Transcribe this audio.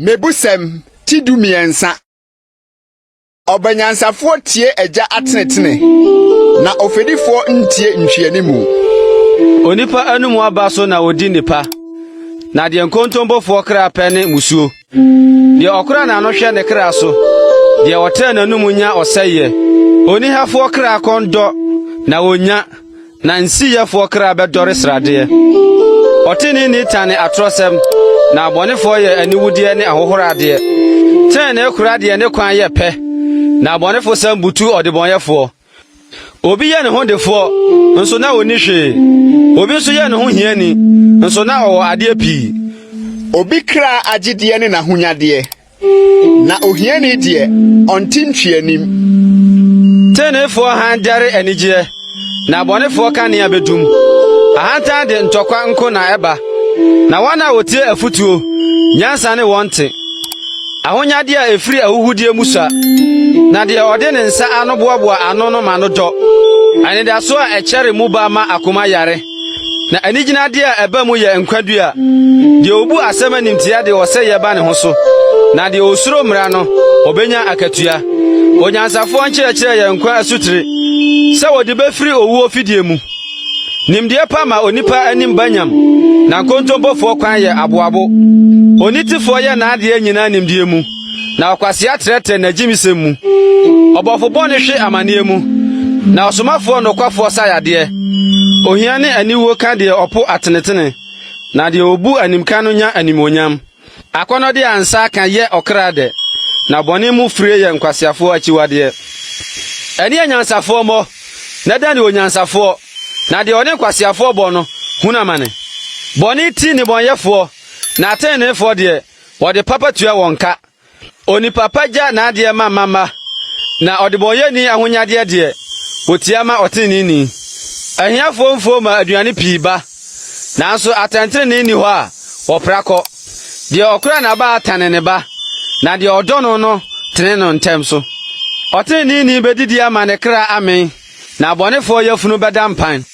Mmebusɛm ti 13. Ɔba nyansafoɔ tie agya atenetene, na ofɛdifoɔ ntie nhwɛanimu. Onipa anom aba so na odi nnepa, na deɛ nkontompofoɔ kra pɛ ne mmusuo. Deɛ ɔkora n'ano hwɛ ne kra so, deɛ ɔtrɛ n'anom nya ɔsɛeɛ. Onihafoɔ kra kɔn dɔ, na onnya, na nsiyɛfoɔ kra bɛdɔre sradeɛ. Ɔteneneeni tane atorɔsɛm, na abɔnefoɔ yɛ aniwudeɛ ne ahohoradeɛ. Tenenee kora deɛ ne kwan yɛ pɛ, na abɔnefosɛm butu ɔdebɔneyɛfoɔ. Obi yɛ ne ho defoɔ, nso na onni hwee. Obi nso yɛ ne ho hiani, nso na ɔwɔ adeɛ pii. Obi kra agyedeɛ ne n'ahonyadeɛ, na ohiani deɛ, ɔnte ntwianim. Teneneefoɔ hann dɛre anigyeɛ, na abɔnefoɔ kanea bedum. Ahantan de ntɔkwa nko na ɛba, na wɔn a wotie afotuo, nyansa ne wɔn te. Ahonyadeɛ a efiri ahuhudeɛ mu sua, na deɛ ɔde ne nsa ano boaboa ano no ma no dɔ. Anidaso a ɛkyɛre mu ba ma akoma yare, na anigyinadeɛ a ɛba mu yɛ nkwadua. Deɛ obu asɛm animtia de ɔsɛeɛ ba ne ho so, na deɛ osuro mmara no, obenya akatua. Onyansafoɔ nkyerɛkyerɛ yɛ nkwa asutire, sɛ wɔde befiri owuo fidie mu. Nimdeɛ pa ma onipa anim ba nyam, na nkontompofoɔ kwan yɛ aboabo. Onitefoɔ yɛ n'adeɛ nyinaa nimdeɛ mu, na ɔkwasea trɛtrɛ n'agyimisɛm mu. Ɔbɔfo bɔne hwe amanneɛ mu, na ɔsomafoɔ nokwafoɔ sa yadeɛ. Ohia ne aniwuo ka deɛ ɔpo atenetene, na deɛ obu animka no nya animuonyam. Akɔnnɔde a nsa aka yɛ ɔkra dɛ, na bɔne mu fire yɛ nkwaseafoɔ akyiwadeɛ. Ɛne anyansafoɔ mmɔ, na dane onyansafoɔ, na deɛ ɔne nkwaseafoɔ bɔ no, hunu amane. Bɔne ti nnebɔneyɛfoɔ, na ateneneefoɔ deɛ, wɔde papa tua wɔn ka. Onipa pa gya n'adeɛ ma mma mma, na ɔdebɔneyɛni ahonyadeɛ deɛ, wotia ma ɔteneneeni. Ahiafoɔ mfuo ma aduane pii ba, nanso atɛntenenee nni hɔ a, wɔpra kɔ. Deɛ ɔkora n'abaa tane ne ba, na deɛ ɔdɔ no no tene no ntɛm so. Ɔteneneeni bedidi ama ne kra amee, na abɔnefoɔ yafunu bɛda mpan.